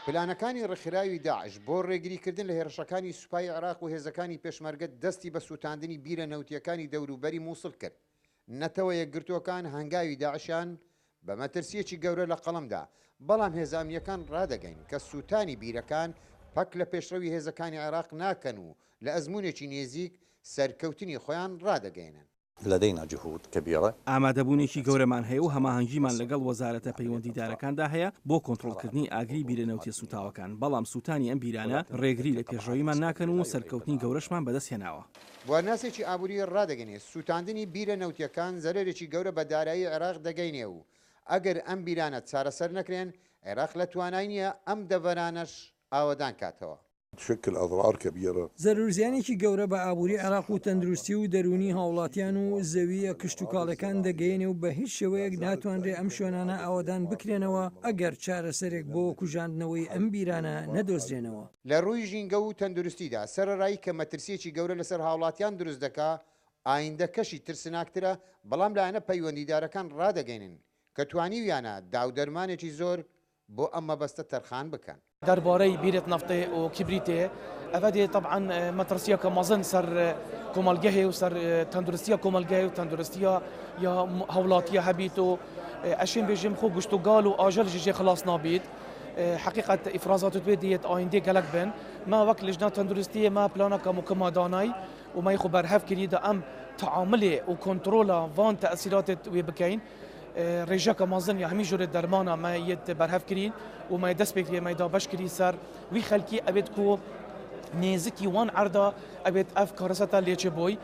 پلانەکانی ڕێکخراوی داعش بۆ ڕێگریکردن لە هێڕشەکانی سوپای عێراق و هێزەکانی پێشمەرگە دەستی بە سووتاندنی بیرە نەوتییەکانی دەوروبەری مووسڵ کرد. نەتەوە یەکگرتووەکان هەنگاوی داعشیان بە مەترسییەکی گەورە لە قەڵەم دا، بەڵام هێزە ئەمنییەکان ڕادەگەین کە سووتانی بیرەکان پەک لە پێشڕەوی هێزەکانی عێراق ناکەن و لە ئەزموونێکی نێزیک سەرکەوتنی خۆیان ڕادەگەیەنن. لدینا جهود کبیرە. ئامادەبوونێکی گەورەمان هەیە و هەماهەنگیمان لەگەڵ وەزارەتە پەیوەندیدارەکاندا هەیە بۆ کۆنترۆڵکردنی ئاگری بیرە نەوتیە سووتاوەکان، بەڵام سووتانی ئەم بیرانە ڕێگری لە پێشڕەویمان ناکەن و سەرکەوتنی گەورەشمان بەدەستهێناوە. بوارناسێکی ئابووری ڕادەگەینێ، سووتاندنی بیرە نەوتیەکان زەرەرێکی گەورە بە دارایی عێراق دەگەینێ و ئەگەر ئەم بیرانە چارەسەر نەکرێن، عێراق لە توانای نییە ئەم دەڤەرانەش ئاوەدان کاتەوە. تشکل اضرار کبیرە. زەرەروزیانێکی گەورە بە ئابووری عێراق و تەندروستی و دەروونی هاوڵاتیان و زەوییە کشتوکاڵیەکان دەگەیەنێ و بە هیچ شێوەیەک ناتوانرێ ئەم شوێنانە ئاوەدان بکرێنەوە ئەگەر چارەسەرێک بۆ کوژاندنەوەی ئەم بیرانە نەدۆزرێنەوە. لە رووی ژینگە و تەندروستیدا، سەرەڕای کە مەترسییەکی گەورە لەسەر هاوڵاتیان دروست دەکا، ئایندەکەشی ترسناکترە، بەڵام لایەنە پەیوەندیدارەکان رادەگەینن کە توانیویانە داودەرمانێکی زۆر بۆ ئەم مەبەستە تەرخان بکەن. دەربارەی بیرێت نەفتێ و کبریتێ ئەڤە دێ تەبعەن مەترسیەکە مەزن سەر کۆمەڵگەهێ و سەر تەندروستیە کۆمەڵگەهێ و تەندروستیە یا هەوڵاتیە هەبیت و ئەشێن بێژم خۆ گوشت و گال و ئاژەل ژی ژێ خلاص نابیت حقیقت ئیفرازات توێ دیت ئایندێ گەلەک بن ما وەک لجنە تەندروستیە ما پلانەکە مکما دانای و مای خو بەرهەف کری دا ئەم تعاملێ و کۆنترۆلا ڤان تەئسیراتێت وێ بکەین ڕێژەکە مەزن یا هەمی ژورێ دەرمانە مە یەت بەرهەف کرین و مە دەست پێ کریە مە دابەش کری سەر وی خەلکی ئەوێت کو نێزکی وان عەردا ئەوێت ئەف کارەساتە لێ بۆی.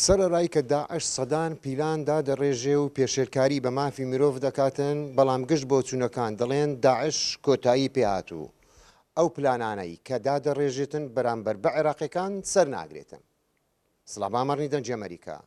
سەرەرای کە داعش سەدان پیلان دادەڕێژێ و پێشێلکاری بە مافی مرۆڤ دەکاتن، بەڵام گشت بۆچوونەکان دەڵێن داعش کۆتایی پێهات و ئەو پلانانەی کە دادەڕێژێتن بەرامبەر بە عێراقیەکان سەرناگرێتن. سڵا بامەڕنی دەنگی ئەمەریکا.